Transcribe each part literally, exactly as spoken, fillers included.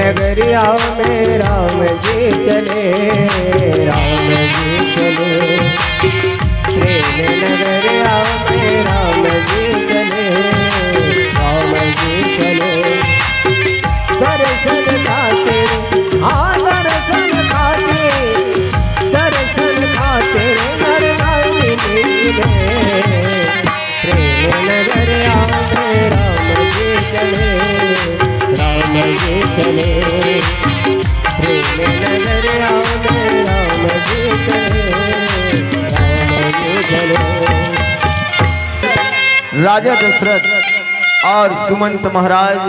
नगरिया में राम जी चले, राम जी चले। प्रेम नगरिया में राम जी चले, राम जी चले। दर्शन खातिर, हाँ, दर्शन खातिर, दर्शन खातिर नर नारी निकले। प्रेम नगरिया में राम जी चले, राम जी चले। प्रेम नगरिया में राम जी चले, राम जी चले। राजा दशरथ और सुमंत महाराज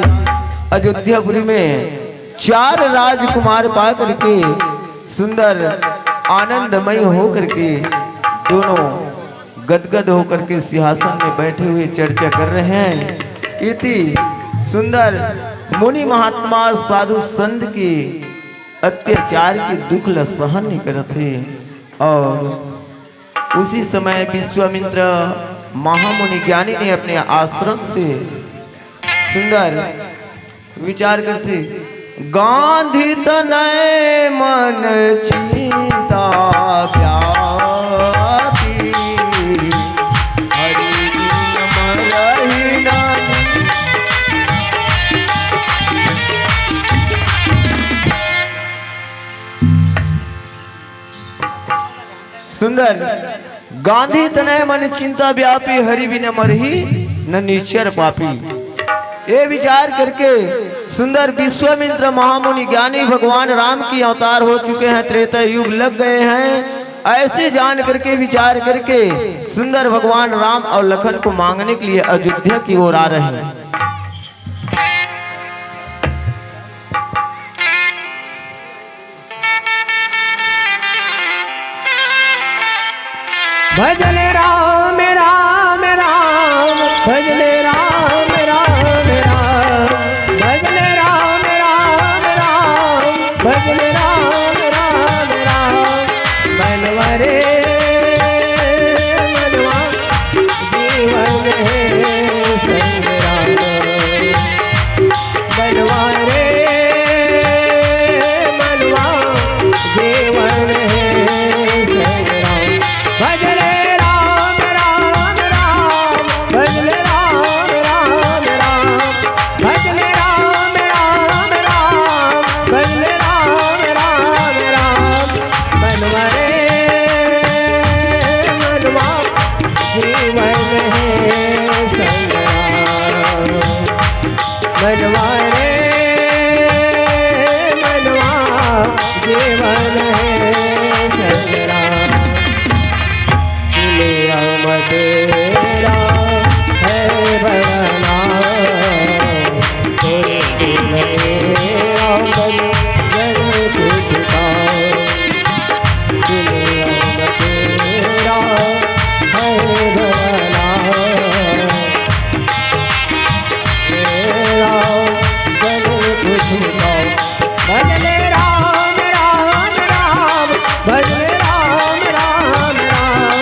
अयोध्यापुरी में चार राजकुमार पा करके सुंदर आनंदमय होकर के दोनों गदगद होकर के सिंहासन में बैठे हुए चर्चा कर रहे हैं। इति सुंदर मुनि महात्मा साधु संत के अत्याचार के दुख ल सहन नहीं करत हे। और उसी समय विश्वामित्र महामुनि ज्ञानी ने अपने आश्रम से सुंदर विचार करथे, गांधी तनय मन चिंता व्यापी, हरि बिन मरहि नाहि। सुंदर, गांधी तनय मन चिंता व्यापी, हरि बिन मरहि न निश्चर पापी। ये विचार करके सुंदर विश्वामित्र महामुनि ज्ञानी भगवान राम की अवतार हो चुके हैं, त्रेता युग लग गए हैं। ऐसे जान करके, विचार करके सुंदर भगवान राम और लखन को मांगने के लिए अयोध्या की ओर आ रहे हैं। भजले राम राम राम, भजले राम राम राम, भजले राम राम राम, भजले राम राम राम। मनवा रे मनवा, जीवन है संग्राम। मनवा रे मनवा, जीवन है संग्राम। भजले राम राम राम, भजले राम राम राम, भजले राम राम राम, भजले राम राम राम। मनवा रे मनवा, जीवन है संग्राम। मनवा रे मनवा, जीवन है संग्राम। दुनिया मदेरा है बड़ा नाम, तेरे बिन मेरा मन जग दुखता। दुनिया में तेरा है भला, तेरा जग कुछ का। भजले राम राम राम, भजले राम राम राम,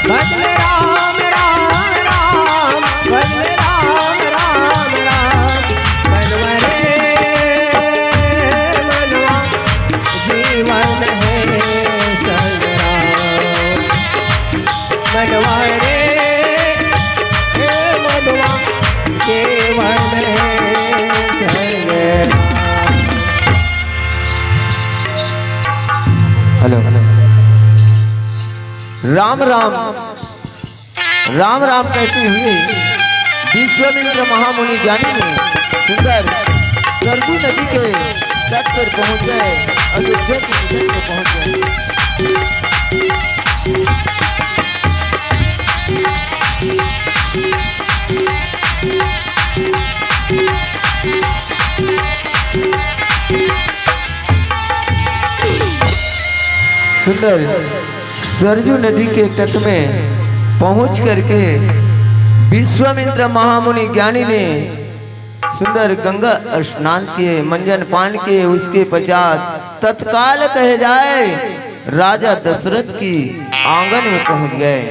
भजले राम राम राम, भजले राम राम राम। मनवा रे मनवा, जीवन है संग्राम। मनवा रे, हे मनवा, जीवन है संग्राम। Hello, hello. राम राम। राम राम कहते हुए विश्वामित्र महामुनि ज्ञानी ने सुंदर सरजू नदी के तट पर पहुंच गए, अयोध्या के निकट में पहुंच गए। सुंदर सरजू नदी के तट में पहुंच करके विश्वामित्र महामुनि ज्ञानी ने सुंदर गंगा स्नान किए, मंजन पान किए। उसके पश्चात तत्काल कहे जाए राजा दशरथ की आंगन में पहुंच गए।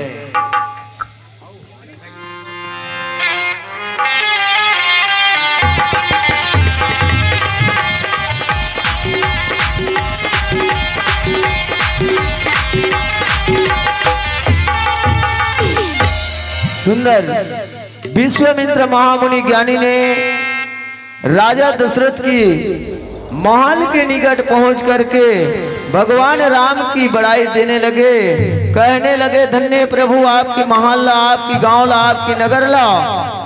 सुंदर। विश्वामित्र महामुनि ज्ञानी ने राजा दशरथ की महल के निकट पहुंच करके भगवान राम की बड़ाई देने लगे, कहने लगे, "धन्य प्रभु, आपके महल ला, आपकी गांव ला, आपकी नगर ला।"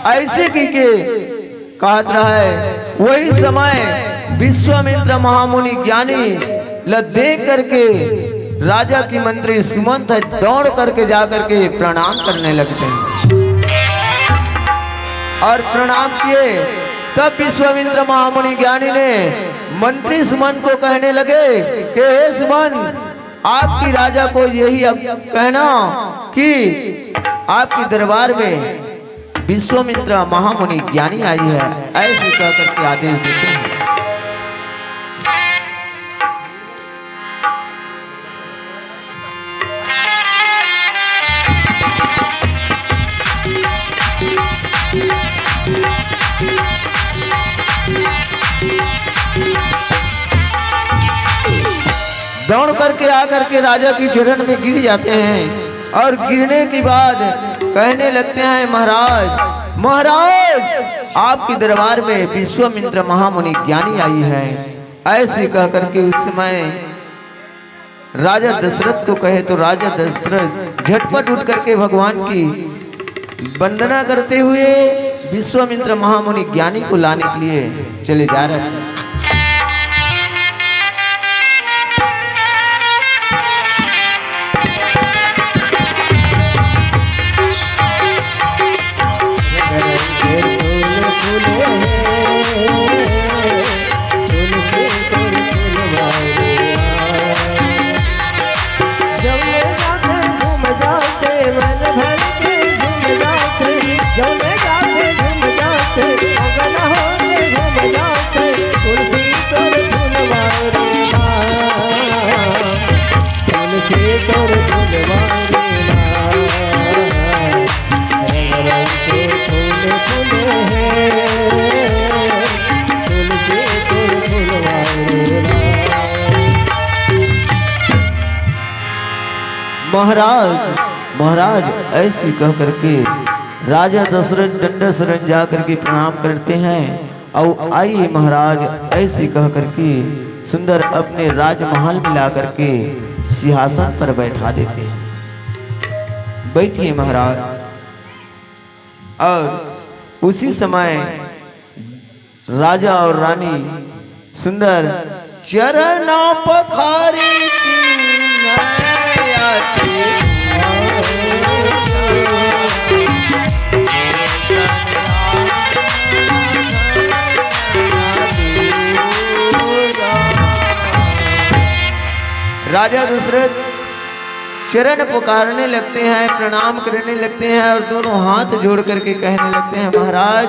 ऐसे की के कहत रहे। वही समय विश्वामित्र महामुनि ज्ञानी ल देख करके राजा की मंत्री सुमंत है दौड़ करके जा करके प्रणाम करने लगते हैं। और प्रणाम किए, तब विश्वामित्र महामुनि ज्ञानी ने मंत्री सुमंत को कहने लगे कि हे सुमंत, आपकी राजा को यही अक-, कहना कि आपकी दरबार में विश्वामित्र महामुनि ज्ञानी आई है, ऐसे कह करके आदेश देते हैं। दौड़ करके आकर के राजा की चरण में गिर जाते हैं और गिरने के बाद कहने लगते हैं, "महाराज, महाराज, आपके दरबार में विश्वामित्र महामुनि ज्ञानी आई है।" ऐसे कह करके उस समय राजा दशरथ को कहे तो राजा दशरथ झटपट उठ करके भगवान की वंदना करते हुए विश्वामित्र महामुनि ज्ञानी को लाने के लिए चले जा रहे हैं। महाराज, महाराज, ऐसे कह करके राजा दशरथ डंडा शरण जा करके प्रणाम करते हैं। और आइए महाराज, ऐसे कह करके सुंदर अपने राजमहल में ला करके सिंहासन पर बैठा देते हैं। बैठिए महाराज। और उसी समय राजा और रानी सुंदर चरण पखारी की नैया थी। राजा दशरथ चरण पुकारने लगते हैं, प्रणाम करने लगते हैं और दोनों हाथ जोड़ करके कहने लगते हैं, महाराज,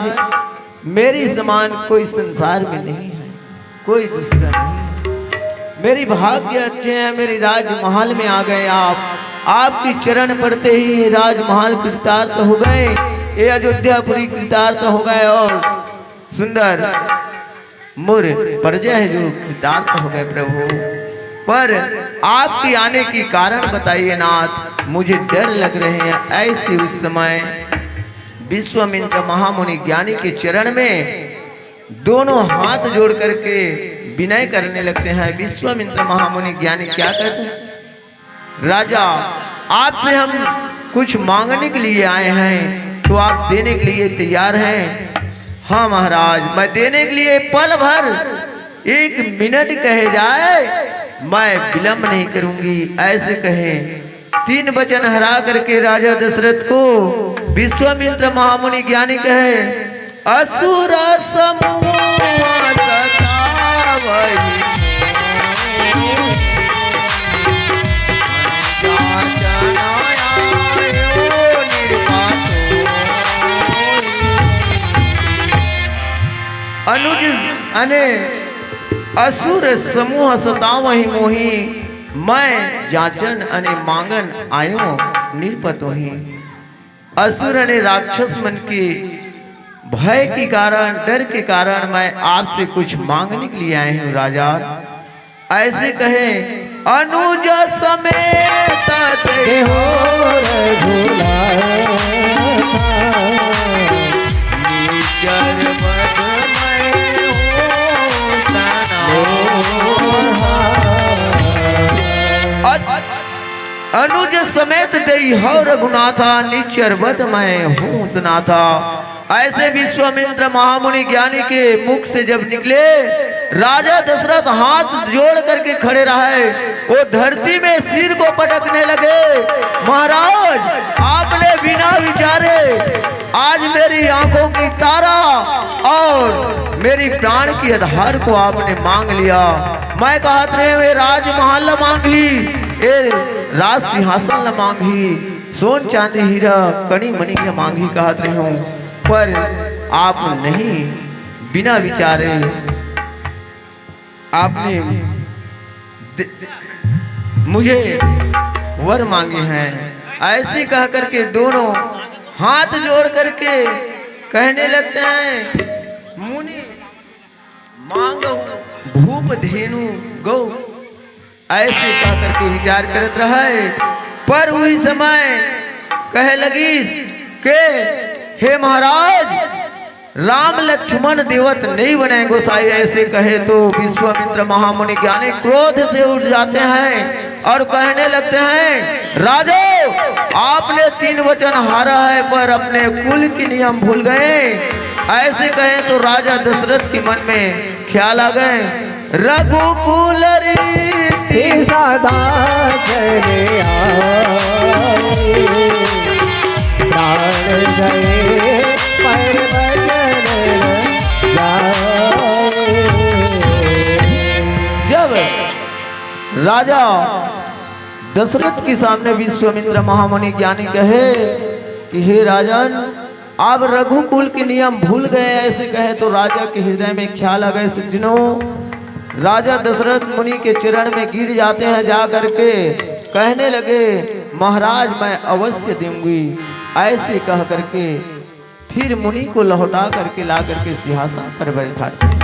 मेरी समान कोई संसार में नहीं है, कोई दूसरा नहीं है। मेरी भाग्य अच्छे हैं, मेरी राजमहल में आ गए आप। आपकी चरण पड़ते ही ये राजमहल कृतार्थ हो गए, ये अयोध्यापुरी कृतार्थ हो गए और सुंदर मोर प्रजा है जो कृतार्थ हो गए प्रभु। पर आपके आने की कारण बताइए नाथ, मुझे डर लग रहे हैं। ऐसे उस समय विश्वामित्र महामुनि ज्ञानी के चरण में दोनों हाथ जोड़ करके विनय करने लगते हैं। विश्वामित्र महामुनि ज्ञानी क्या कहते हैं? राजा, आपसे हम कुछ मांगने के लिए आए हैं, तो आप देने के लिए तैयार हैं? हाँ महाराज, मैं देने के लिए पल भर, एक मिनट कहे जाए, मैं विलंब नहीं करूंगी, ऐसे कहे। तीन वचन हरा करके राजा दशरथ को विश्वामित्र महामुनि ज्ञानी कहे, असुर समूह सतावहि मोहि। अनुज अने असुर समूह सतावहि मोहि, मैं जाचन अने मांगन आयो नृप तोहि। असुर अने राक्षस मन के भय के कारण, डर के कारण मैं आपसे कुछ मांगने के लिए आए हूँ राजा। ऐसे कहे अनुज समेत देहो रघुनाथा, निचर बद मैं हूँ सना। अन-, अनुज समेत देहो रघुनाथा, निचर बद मैं हूँ सनाथा। ऐसे विश्वामित्र महामुनि ज्ञानी के मुख से जब निकले, राजा दशरथ हाथ जोड़ करके खड़े रहे, वो धरती में सिर को पटकने लगे। महाराज, आपने बिना विचारे आज मेरी आंखों की तारा और मेरी प्राण की आधार को आपने मांग लिया। मैं कहत रहे हूँ, ये राजमहल ल मांगही, ये राज सिंहासन ल मांगही, सोन चांदी हीरा कणी मणि ल मांगही कहत रहे हूँ, पर आप नहीं, बिना विचारे आपने दे, मुझे वर मांगे हैं। ऐसे कह करके दोनों हाथ जोड़ करके कहने लगते हैं, मुनि मांगहु भूप धेनु गौ। ऐसे कह करके विचार करत रहे, पर उही समय कहे लगिस के, हे महाराज, राम लक्ष्मण देवत नहीं बने गोसाई। ऐसे कहे तो विश्वामित्र महामुनि ज्ञानी क्रोध से उठ जाते हैं और कहने लगते हैं, राजो, आपने तीन वचन हारा है, पर अपने कुल की नियम भूल गए। ऐसे कहे तो राजा दशरथ के मन में ख्याल आ गए, रघुकुल रीति सदा चले आए, प्राण गए पर वचन न जाए। जब राजा दशरथ के सामने विश्वामित्र महामुनि ज्ञानी कहे कि हे राजन, आप रघुकुल के नियम भूल गए, ऐसे कहे तो राजा के हृदय में ख्याल आ गए। सज्जनों, राजा दशरथ मुनि के चरण में गिर जाते हैं, जा करके कहने लगे, महाराज, मैं अवश्य दूंगी। ऐसे कह करके फिर मुनि को लौटा करके ला करके सिंहासन पर बैठाते हैं।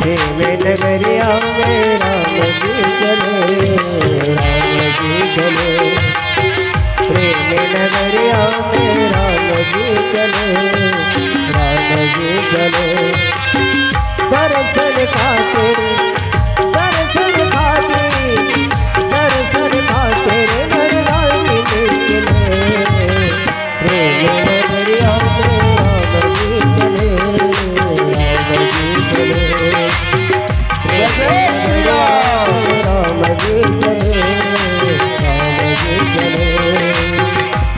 प्रेम नगरिया में राम जी चले, राम जी चले। प्रेम नगरिया में राम जी चले, राम जी चले। दर्शन खातिर, दर्शन खातिर, दर्शन खातिर नर नारी निकले। प्रेम नगरिया में राम जी चले, राम जी चले। जय श्री राम। राम जी चले, राम जी चले।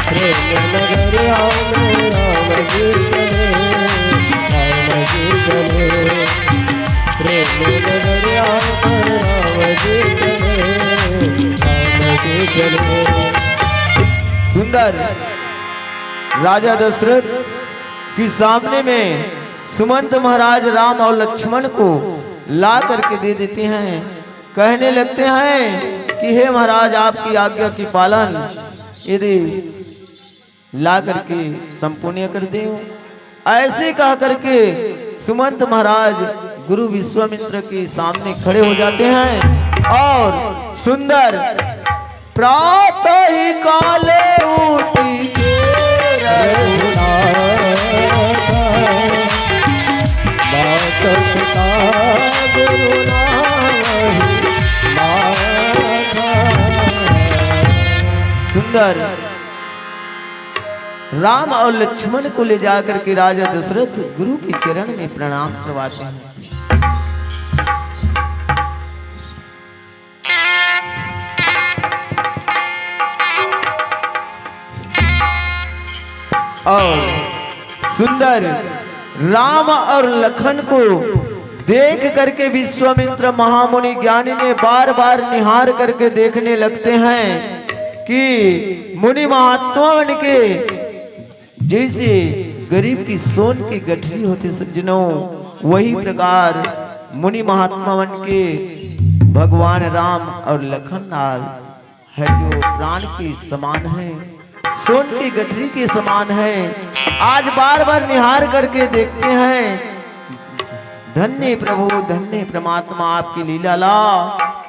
प्रेम नगरिया में राम जी चले, राम जी चले। प्रेम नगरिया में राम जी चले, राम जी चले। सुंदर राजा दशरथ के सामने में सुमंत महाराज राम और लक्ष्मण को ला करके दे देते हैं। कहने लगते हैं कि हे महाराज, आपकी आज्ञा की पालन यदि ला करके संपूर्ण कर दे। ऐसे कह करके सुमंत महाराज गुरु विश्वामित्र के सामने खड़े हो जाते हैं और सुंदर प्रातः ही काले उठी के रघुनाथ, माता पिता गुरु नाम ही नाथ। सुंदर राम और लक्ष्मण को ले जाकर के राजा दशरथ गुरु के चरण में प्रणाम करवाते हैं। और सुंदर राम और लखन को देख करके विश्वामित्र महामुनि ज्ञानी ने बार बार निहार करके देखने लगते हैं कि मुनि महात्मा बन के जैसे गरीब की सोन की गठरी होथे सज्जनों, वही प्रकार मुनि महात्मा मन के भगवान राम और लखन लाल है जो प्राण के समान है, सोन की गठरी के समान है। आज बार बार निहार करके देखते हैं, धन्य प्रभु, धन्य परमात्मा आपकी लीला ला।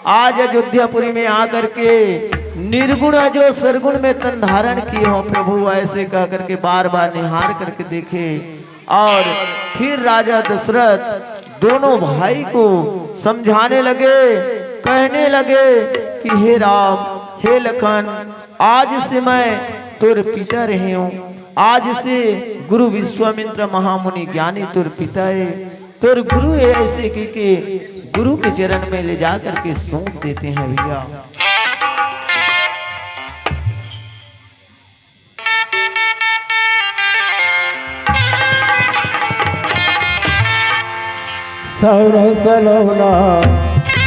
आज अयोध्यापुरी में आकर के निर्गुण जो सरगुण में तन धारण किए हो प्रभु, ऐसे कह करके बार बार निहार करके देखे। और फिर राजा दशरथ दोनों भाई को समझाने लगे, कहने लगे कि हे राम, हे लखन, आज से मैं तोर पिता रहे हूँ, आज से गुरु विश्वामित्र महामुनि ज्ञानी तोर पिता है, तोर गुरु है, ऐसे कह के गुरु के चरण में ले जा करके सौंप देते हैं भैया। सौरव सलोना,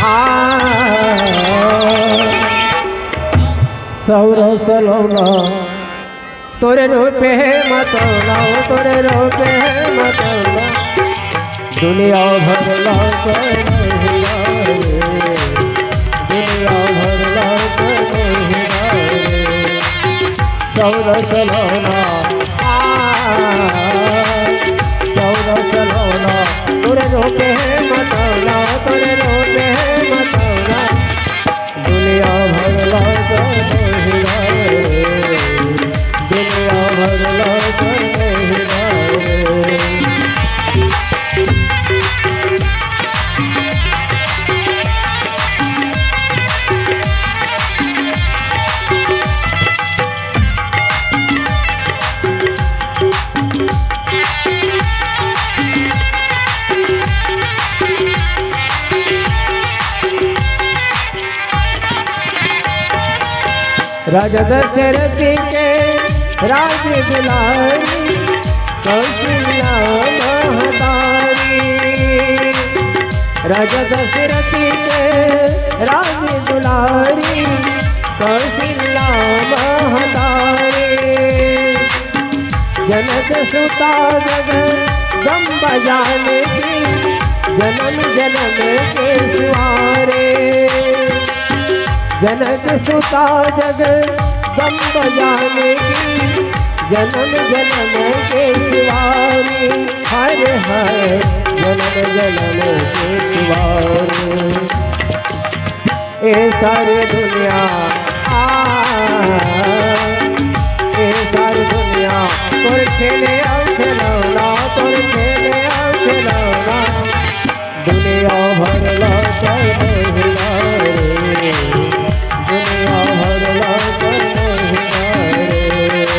आ, सौरव सलोना, तोरे रूपे मतौना, तोरे रूपे मतौना, दुनिया भर ला कर नहीं रे, दुनिया भर ला कर नहीं रे। सौरव सलोना, आ, सौरव सलोना, तोरे रूपे मतौना, तोरे रूपे मतौना, दुनिया भर ला कर नहीं रे, दुनिया भर ला कर नहीं रे। राजा दशरथ के राज दुलारी, कौशल्या महतारी। राजा दशरथ के राज दुलारी, कौशल्या महतारी। जनक सुता जगदम्ब जानकी, जन्म जन्म के सिवारे। जनक सुता जगदम्ब जानकी, जन्म जन्म के सिवारे। हर हर जन्म जन्म के सिवारे। ए सारी दुनिया, आ, ए सारी दुनिया, तोर खेले अउ खिलौना, तोर खेले अउ खिलौना। दुनिया भर ला कर महिला रे, दुनिया भर ला कर महिला रे।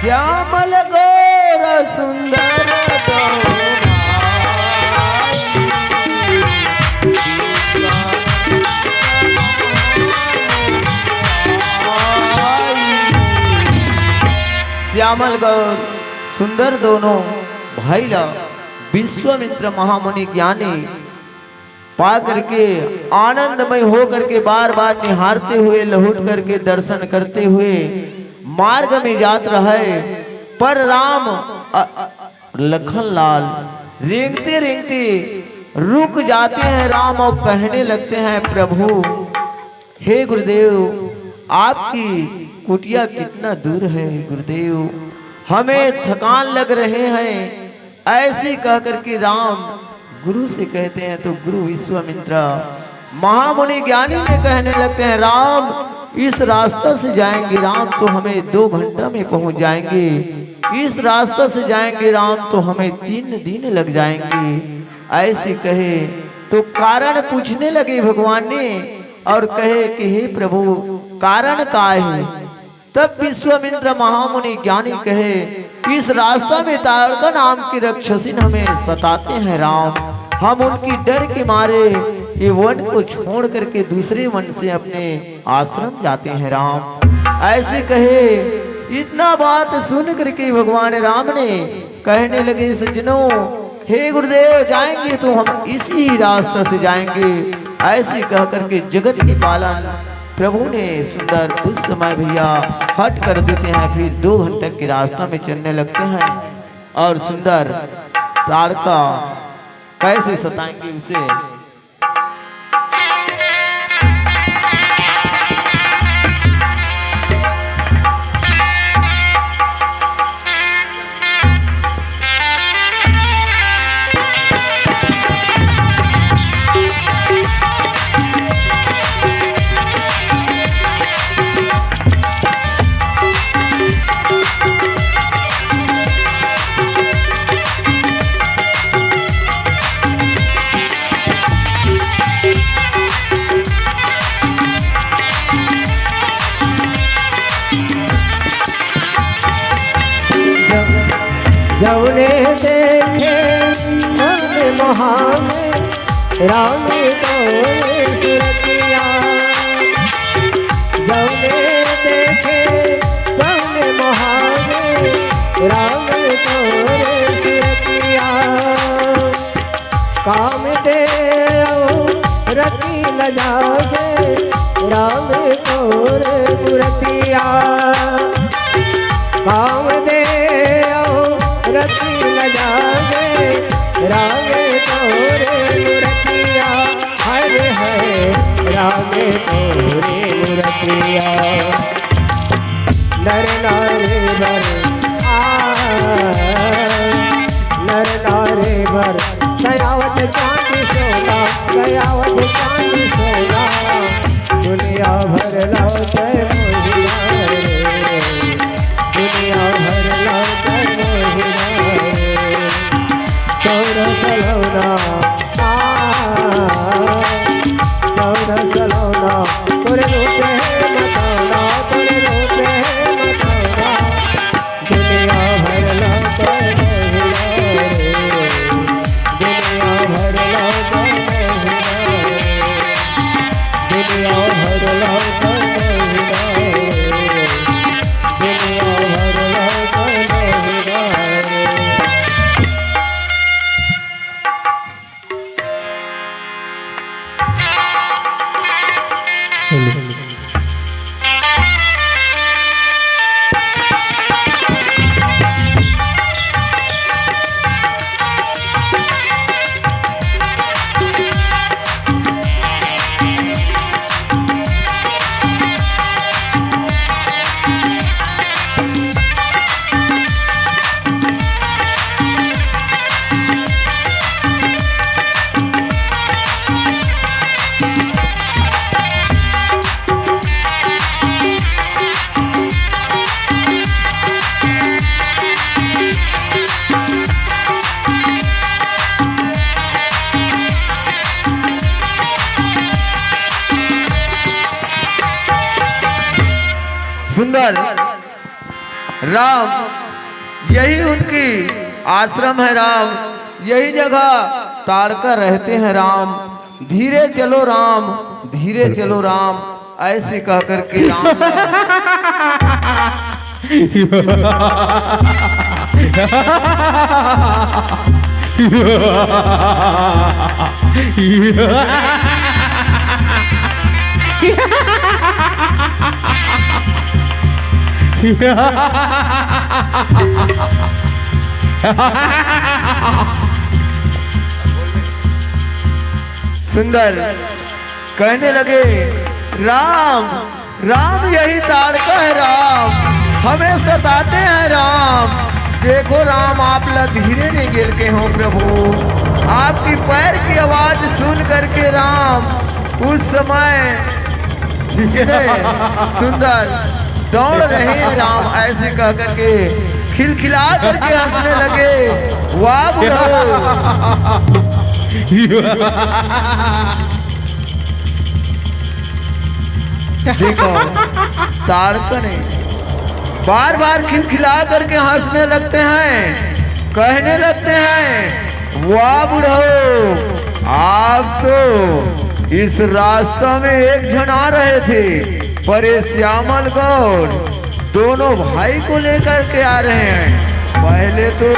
श्यामल गौर सुंदर दोनों भाई। श्यामल गौर सुंदर दोनों भाई ला विश्वामित्र महामुनि ज्ञानी पा करके, आनंदमय हो करके, बार बार निहारते हुए, लहुट करके, दर्शन करते हुए मार्ग में जात रहे। पर राम अ, अ, लखन लाल रेंगते रेंगते रुक जाते हैं राम और कहने लगते हैं, प्रभु, हे गुरुदेव, आपकी कुटिया कितना दूर है गुरुदेव, हमें थकान लग रहे हैं। ऐसे कह करके राम गुरु से कहते हैं, तो गुरु विश्वामित्र महामुनि ज्ञानी में कहने लगते हैं, राम, इस रास्ता से जाएंगे राम, तो हमें दो घंटा में पहुंच जाएंगे, इस रास्ता से जाएंगे राम, तो हमें तीन दिन लग जाएंगे। ऐसे कहे तो कारण पूछने लगे भगवान ने और कहे कि हे प्रभु, कारण का है? तब विश्वामित्र महामुनि ज्ञानी कहे, इस रास्ता में ताड़का नाम की रक्षसिन हमें सताते हैं राम, हम उनकी डर के मारे ये वन को छोड़ करके दूसरे वन से अपने आश्रम जाते हैं राम। ऐसे कहे, इतना बात सुन करके भगवान राम ने कहने लगे, सज्जनों, हे गुरुदेव, जाएंगे तो हम इसी ही रास्ता से जाएंगे। ऐसे कह करके जगत के पालन प्रभु ने सुंदर उस समय भैया हट कर देते हैं, फिर दो घंटे के रास्ता में चलने लगते हैं और सुंदर ताड़का कैसे सताएंगे उसे। जउने देखे मन मोहावे राम तोरे सुरतिया। जउने देखे मन मोहावे राम तोरे सुरतिया। काम देव रति न जागे राम तोरे मूरतिया। काम देव रति न जागे राम तोरे मूरतिया। हरे हरे राम तोरे मूरतिया। नर नारी बर आ, नर नारी बर, दयावत चांदी सोना, दयावत चांदी सोना। दुनिया भर लौटे मोहिना रे, दुनिया भर लौटे मोहिना रे। कौन सलोना, आ, कौन सलोना, तोरे रूप है मताना, तोरे रूप है मताना। दुनिया भर लौटे मोहिना रे, दुनिया भर लौटे मोहिना रे, दुनिया भर लौटे मोहिना रे, दुनिया भर लौटे मोहिना रे। सुंदर राम, यही उनकी आश्रम है राम, यही जगह ताड़का रहते हैं राम। धीरे चलो राम, धीरे चलो राम, ऐसे कह करके राम सुंदर कहने लगे, राम, राम यही ताड़का है राम, हमें सताते हैं राम। देखो राम, आप ला धीरे नहीं गेल के हो प्रभु, आपकी पैर की आवाज सुन करके राम उस समय इतने सुंदर दौड़ रहे हैं राम, ऐसे कह करके खिलखिला करके हंसने लगे। वाह बुढ़ऊ। देखो, ताड़कने बार बार खिलखिला करके हंसने लगते हैं, कहने लगते हैं, वाह बुढ़ऊ, आप तो इस रास्ता में एक झन आ रहे थे, पर ये श्यामल गौर दोनों भाई को लेकर के आ रहे हैं। पहले तो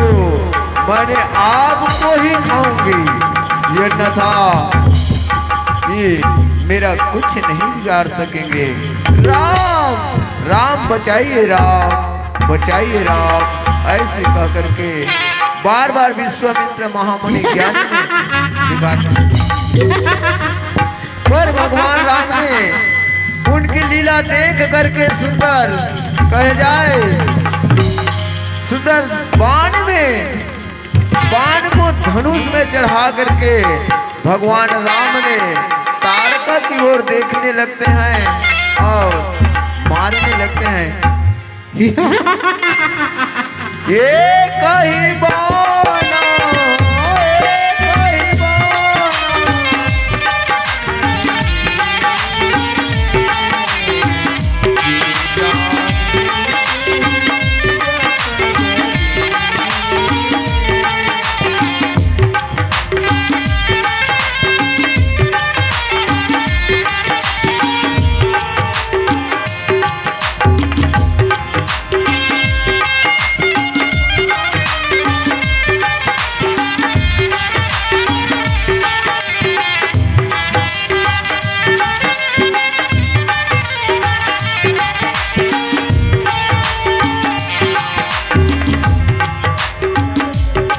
मैंने आपको ही खाऊंगी, अन्यथा ये मेरा कुछ नहीं बिगाड़ सकेंगे। राम, राम बचाइए, राम बचाइए, राम, ऐसे कह करके बार बार विश्वामित्र महामुनि ज्ञानी ने पुकार। पर भगवान राम ने उनकी लीला देख करके सुंदर कह जाए, सुंदर बाण में, बाण को धनुष में चढ़ा करके भगवान राम ने ताड़का की ओर देखने लगते हैं और मारने लगते हैं। एक ही बाण, एक ही बाण।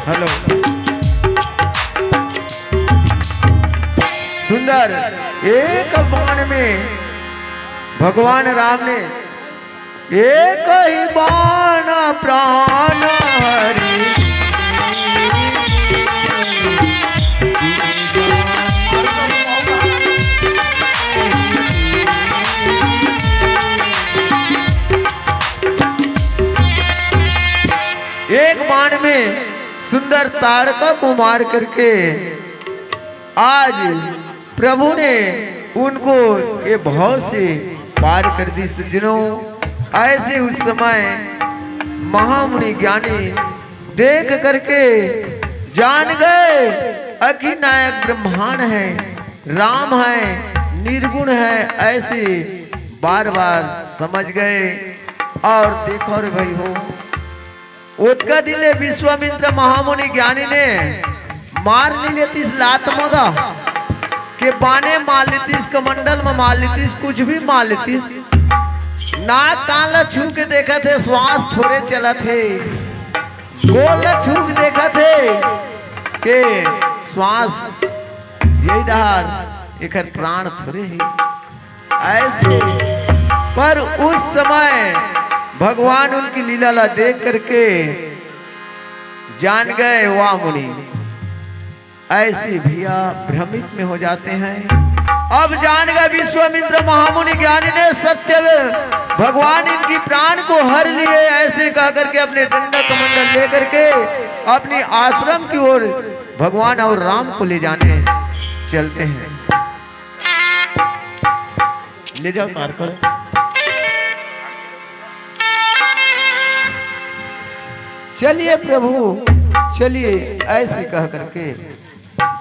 हेलो। सुंदर, एक बाण में भगवान राम ने एक ही बाण प्राण हरि। एक बाण में सुंदर ताड़का को मार करके आज प्रभु ने उनको ये भव से पार कर दी। सज्जनों, ऐसे उस समय महामुनि ज्ञानी देख करके जान गए, अखिल नायक ब्रह्मांड है, राम है, निर्गुण है, ऐसे बार बार समझ गए। और देखो रे भाई हो, ओतका दिन ले विश्वामित्र महामुनि ज्ञानी ने मार नहीं लेतिस लात मगा के बाने मार लेतिस, कमंडल में मार लेतिस, कुछ भी मार लेतिस। नाक कान ला छू के देखत हे, श्वास थोड़े चलत हे। गोड़ ला छू के देखत हे के श्वास यही डहार, एकर प्राण थोड़े हे। ऐसे, पर उस समय भगवान उनकी लीला ला देख करके जान गए, वाह मुनि। ऐसे भैया भ्रमित में हो जाते हैं। अब जान गए विश्वामित्र महामुनि ज्ञानी ने सत्य भगवान इनकी प्राण को हर लिए, ऐसे कह करके अपने डंडा कमंडल लेकर के अपने आश्रम की ओर भगवान और राम को ले जाने चलते हैं। ले जाओ तारकड़। चलिए प्रभु, चलिए, ऐसे कह करके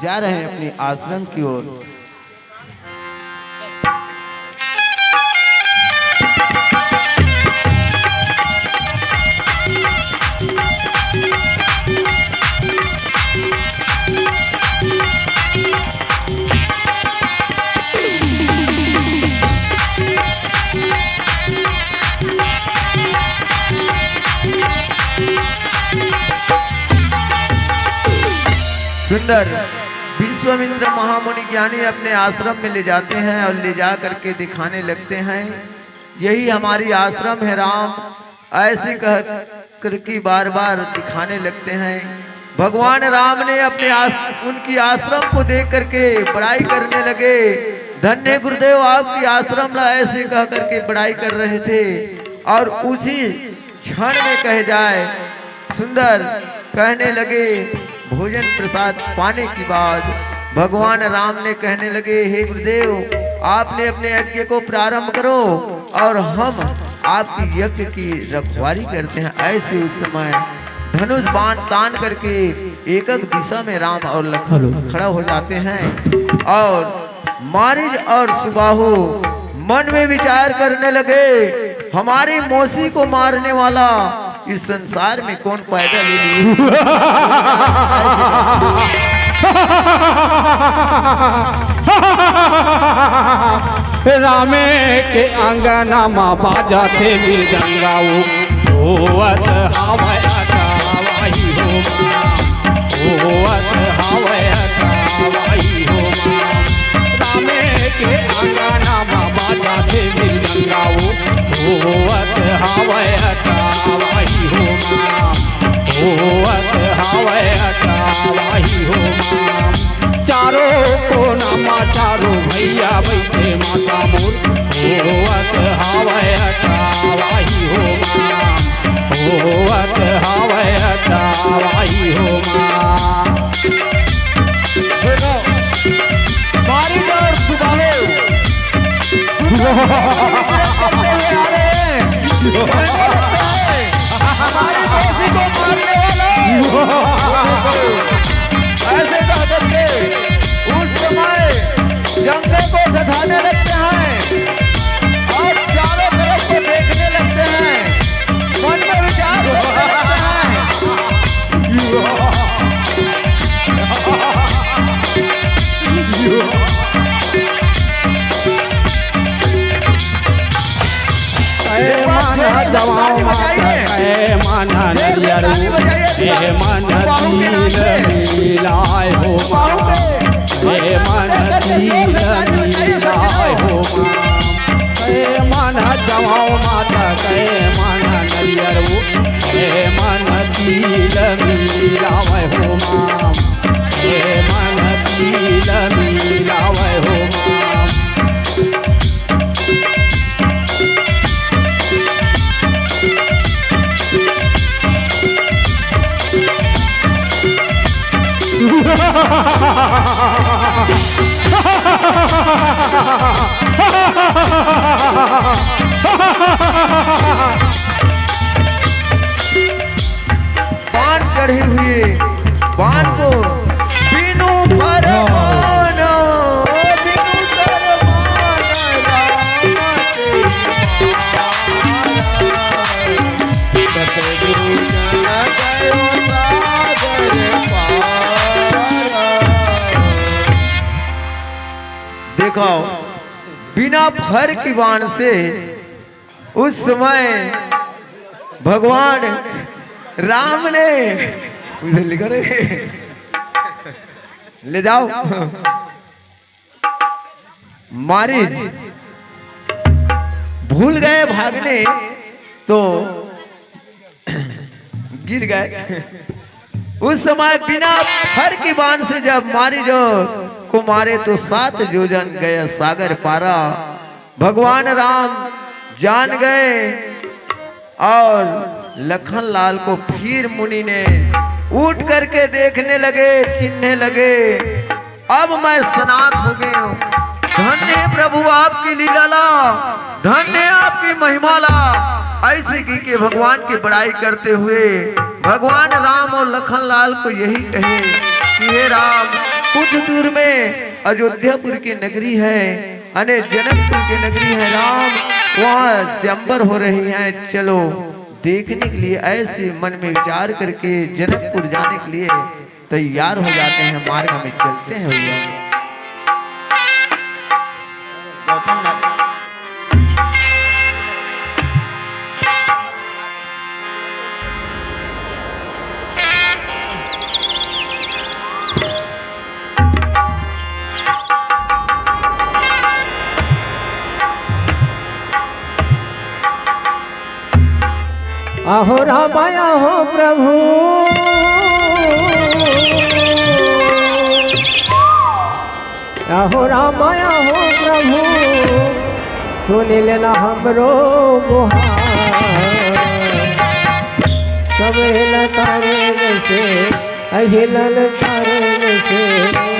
जा रहे हैं अपने आश्रम की ओर। सुंदर, विश्वामित्र महामुनि ज्ञानी अपने आश्रम में ले जाते हैं और ले जा करके दिखाने लगते हैं, यही हमारी आश्रम है राम। ऐसे कह करके बार बार दिखाने लगते हैं। भगवान राम ने अपने आस-, उनकी आश्रम को देख करके बड़ाई करने लगे, "धन्य गुरुदेव, आपकी आश्रम ला," ऐसे कह करके बड़ाई कर रहे थे। और उसी क्षण में कहे जाए, सुंदर कहने लगे, भोजन प्रसाद पाने के बाद भगवान राम ने कहने लगे, "हे गुरुदेव, आपने अपने यज्ञ को प्रारंभ करो और हम आपकी यज्ञ की रखवारी करते हैं।" ऐसे उस समय धनुष बाण तान करके एक एक दिशा में राम और लखन हेलो। खड़ा हो जाते हैं और मारीच और सुबाहु मन में विचार करने लगे, हमारी मौसी को मारने वाला इस संसार में कौन पैदा ले लिए? रामे के अंगना मा बाजथे मृदंगा, ओ होवत हावय अटावाही हो माँ, होवत हावय अटावाही हो माँ। रामे के अंगना मा बाजथे मृदंगा, ओ होवत हावय अटावाही हो माँ, होवत हावय अटावाही हो माँ। चारों कोना मा चारों भैया बइठे माता मोर, होवत हावय अटावाही हो माँ, होवत हावय अटावाही हो माँ। देखो, बारिश और सुबह हमारी दोस्ती को मारने वाला ऐसे कह करके उस समय जंगल को सजाने लगते हैं और चारों तरफ को देखने लगते हैं, मन में विचार करने लगते हैं। ए मन जवाओ माता, ए मन नरियर, ए मन तिल मिलाय हो माँ, ए मन तिल मिलाय हो माँ। ए मन जवाओ माता, ए मन नरियर, ए मन तिल मिलाय हो माँ, ए मन तिल मिलाय हो माँ। बाण चढ़े हुए बाण को बिनु परमान, बिनु परमान राम के पार। सतगुरु जन गयो सागर पार। देखो, बिना फर की बाण से उस समय भगवान राम ने उधर लिखा रे, ले जाओ, मारिच भूल गए भागने तो गिर गए। उस समय बिना फर की बाण से जब मारिच को मारे तो सात योजन गए सागर पारा। भगवान राम जान गए और लखन लाल को फिर मुनि ने उठ करके देखने लगे, चिन्हने लगे, अब मैं सनाथ हो गए हूँ। धन्य है प्रभु आपकी लीला ला, धन्य है आपकी महिमा ला। ऐसे की के भगवान की बड़ाई करते हुए भगवान राम और लखन लाल को यही कहे कि हे राम, कुछ दूर में अयोध्यापुर की नगरी है, अने जनकपुर की नगरी है राम, वहाँ स्वयंवर हो रही है, चलो देखने के लिए। ऐसे मन में विचार करके जनकपुर जाने के लिए तैयार हो जाते हैं, मार्ग में चलते हैं भैया। आहो राम, आहो प्रभु, आहो राम, आहो प्रभु, सुनि लेना हमरो गुहार। सब हिलता रे जैसे अहिलल तारे से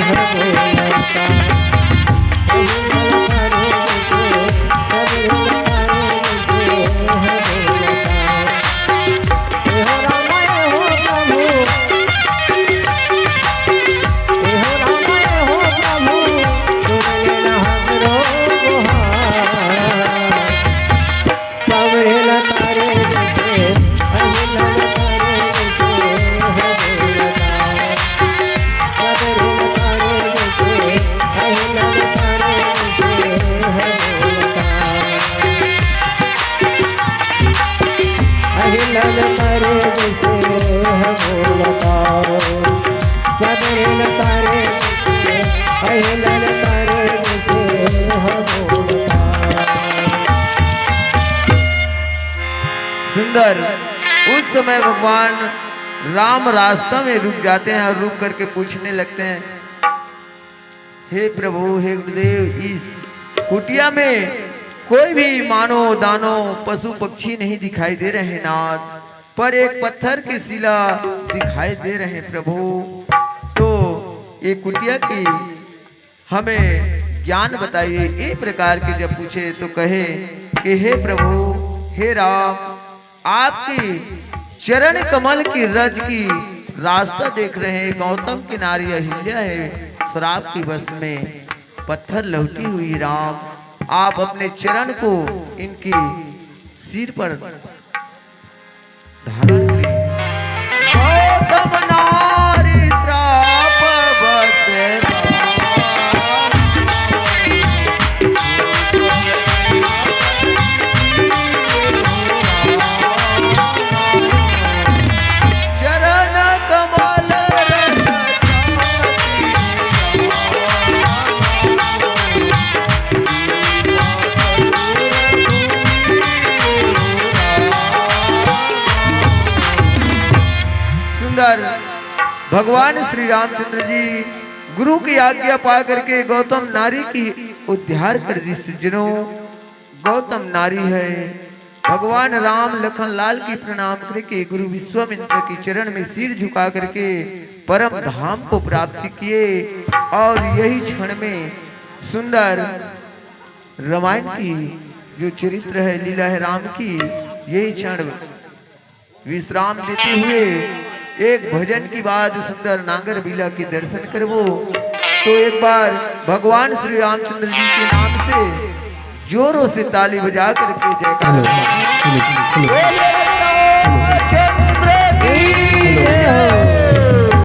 हबो ललता। अहिलल तारे से, अहिलल तारे से हबो ललता। हे हो राम, हे हो प्रभु, हे हो राम, हे हो प्रभु, सुन लेना हमरो गुहार। पावड़ेला तारे जैसे अहिला उस समय भगवान राम रास्ता में रुक जाते हैं और रुक करके पूछने लगते हैं, हे प्रभु, हे गुरुदेव, इस कुटिया में कोई भी मानव दानव पशु पक्षी नहीं दिखाई दे रहे नाथ, पर एक पत्थर की शिला दिखाई दे रहे प्रभु। तो ये कुटिया की हमें ज्ञान बताइए। ये प्रकार के जब पूछे तो कहे कि हे प्रभु, हे राम, आपकी चरण कमल की रज की रास्ता देख रहे हैं। गौतम की नारी अहिल्या है, श्राप की वश में पत्थर लौटी हुई। राम, आप अपने चरण को इनकी सिर पर धारण करें। गौतम नारी श्राप बस चरण कमल रज सुंदर। भगवान श्री रामचंद्र जी गुरु की आज्ञा पा करके गौतम नारी की उद्धार कर दी। सज्जनों, गौतम नारी है। भगवान राम लखन लाल की प्रणाम करके गुरु विश्वामित्र के चरण में सिर झुका करके परम धाम को प्राप्त किए। और यही क्षण में सुंदर रामायण की जो चरित्र है, लीला है राम की, यही क्षण विश्राम देते हुए एक भजन की बाद सुंदर नागर बीला के दर्शन करबो। तो एक बार भगवान श्री रामचंद्र जी के नाम से जोरों से ताली बजा करके जयकारा। Hello, hello, hello.